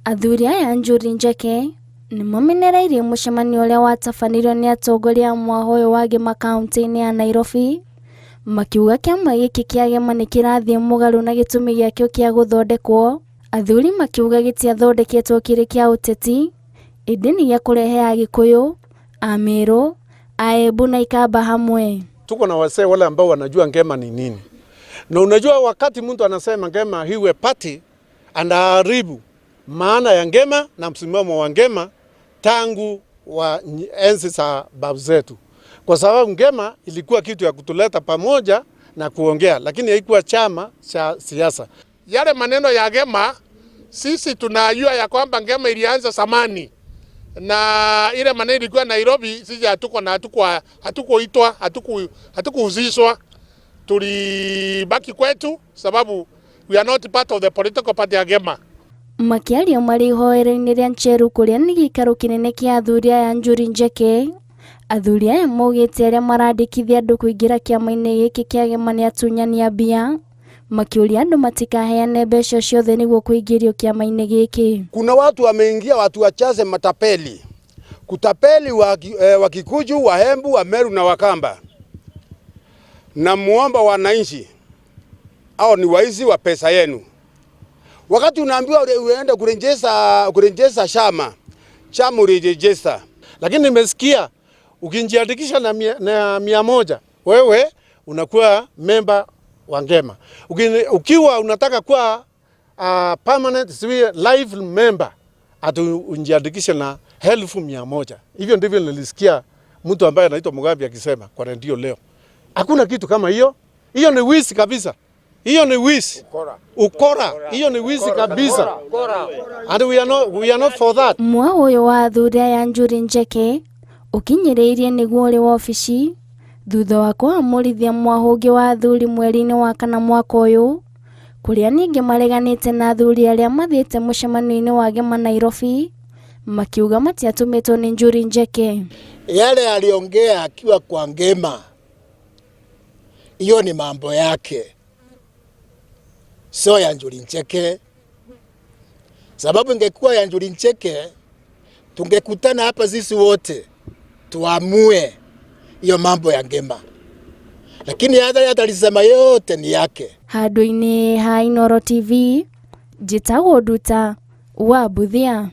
Athuri aya Njuri Njeke nĩmamenereirie mũcemanio ũrĩa watabanĩrio nĩ atongoria a mwaha ũyũ wa Gema kaunti-inĩ ya Nairobi, makiuga kĩama gĩkĩ kĩa Gema nĩ kĩrathiĩ mũgarũ na gĩtũmi gĩakĩo kĩa gũthondekwo. Athuri makiuga gĩtiathondeketwo kĩrĩ kĩa ũteti, ĩndĩ nĩ gĩa kũrehe Agĩkũyũ, Amerũ, Aembu na Ikamba hamwe. Tuko na wazee wale ambao wanajua Ngema ni nini, na unajua wakati mtu anasema Ngema iwe party, anaharibu maana ya Ngema na msimamo wa Ngema tangu wa enzi za babu zetu, kwa sababu Ngema ilikuwa kitu ya kutuleta pamoja na kuongea, lakini haikuwa chama cha siasa. Yale maneno ya Ngema, sisi tunajua ya kwamba Ngema ilianza zamani na ile maneno ilikuwa Nairobi, sisi hatuko na hatukuitwa, hatukuhusishwa, tulibaki kwetu sababu we are not part of the political party ya Ngema. Makĩaria marĩ ihoero-inĩ rĩa Ncheru kũrĩa nĩ gĩikaro kĩnene kĩa athuri aya Njuri Njeke, athuri aya maugĩte arĩa marandĩkithia andũ kũingĩra kĩama-inĩ gĩkĩ kĩa Gema nĩ atunyani a mbia, makĩũria andũ matikaheane mbeca ciothe nĩguo kũingĩrio kĩama-inĩ gĩkĩ. Kuna watu wameingia, watu wachache matapeli, kutapeli wa Kikuyu, Wahembu, wa Meru na Wakamba. Na muomba wananchi, hao ni waizi wa pesa yenu. Wakati unaambiwa uende kurejesha chama, chama urejesha. Lakini nimesikia ukijiandikisha na 100 wewe unakuwa member wa Ngema. Ukiwa unataka kuwa permanent life member ati ujiandikishe na 100,000. Hivyo ndivyo nilisikia mtu ambaye anaitwa Mugambi akisema kwa redio leo. Hakuna kitu kama hiyo. Hiyo ni wizi kabisa. Hiyo ni wizi. Ukora. Hiyo ni wizi kabisa. And we are not for that. Mwaha ũyũ wa athuri aya Njuri Njeke ũkinyĩrĩirie nĩguo ũrĩ wabici thutha wa kũhamũrithia mwaha ũngĩ wa athuri mweri-inĩ wa kana mwaka ũyũ, kũrĩa ningĩ mareganĩte na athuri arĩa mathiĩte mũcemanio-inĩ wa Gema Nairobi makiuga matiatũmĩtwo nĩ Njuri Njeke. Yale aliongea akiwa kwa Ngema, hiyo ni mambo yake, sio ya Njuri Ncheke. Sababu ingekuwa ya Njuri Ncheke tungekutana hapa sisi wote tuamue hiyo mambo ya Ngema, lakini hata alisema yote ni yake. Handũ-inĩ ha Inooro TV, njĩtagwo Nduta wa Mbuthia.